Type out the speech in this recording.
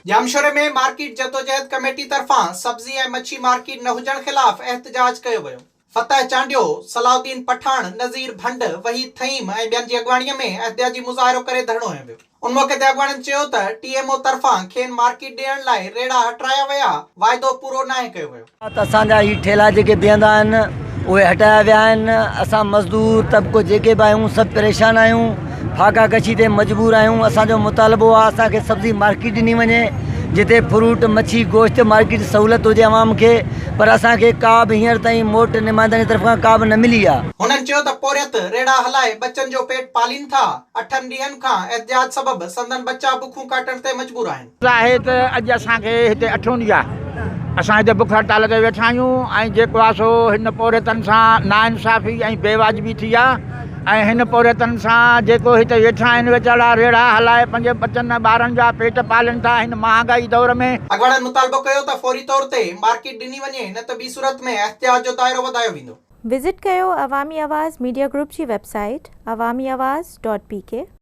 ڄامشوري ۾ مارڪيٽ جدوجهد ڪميٽي طرفان سبزي ۽ مڇي مارڪيٽ نه هجڻ خلاف احتجاج ڪيو ويو. فتح چانڊيو، صلاح الدين پٺاڻ، نذير ڀنڊ، وحيد ٿهيم ۽ ٻين جي اڳواڻي ۾ احتجاجي مظاهرو ڪري ڌرڻو هنيو ويو. ان موقعي تي اڳواڻن چيو ته ٽي ايم او طرفان کين مارڪيٽ ڏيڻ لاء ريڙها هٽرايا ويا، واعدو پورو ناهي ڪيو ويو. ته اسان جا هي ٺيلا جيڪي بيهندا آهن اهي هٽايا ويا آهن، اسان مزدور طبقو جيڪي به آهيون سڀ پريشان آهيون، فاقا ڪشي تي مجبور آهيون، اسان جو مطالبو آهي اسان کي سبزي مارڪيٽ ڏني وڃي جتي فروٽ مڇي گوشت مارڪيٽ سهولت هجي عوام کي پر اسان کي ڪا به هينئر تائين موٽ نمائندن جي طرف کان ڪا به نه ملي آهي. هنن چيو ته پورهيت ريڙها هلائي ٻچن جو پيٽ پالين ٿا، اٺن ڏينهن کان احتجاج سبب سندن ٻچا بکون ڪاٽڻ تي مجبور آهن. آهي ته اڄ اسان کي هتي اٺون ڏينهن آهي اسان هتي بک هڙتال تي ويٺا آهيون ۽ جيڪو آهي سو هن پورهيتن سان ناانصافي ۽ بي واجبي ٿي آهي ۽ هن پورهيتن سان جيڪو هتي ويٺا آهن ويچارا ريڙها هلائي پنهنجي ٻچن ۽ ٻارن جا پيٽ پالين ٿا هن مهانگائي دور ۾. اڳواڻن مطالبو ڪيو ته فوري طور تي مارڪيٽ ڏني وڃي نه ته ٻي صورت ۾ احتجاج جو دائرو وڌايو ويندو. وزٽ ڪيو عوامي آواز ميڊيا گروپ جي website Awami Awaz dot P K.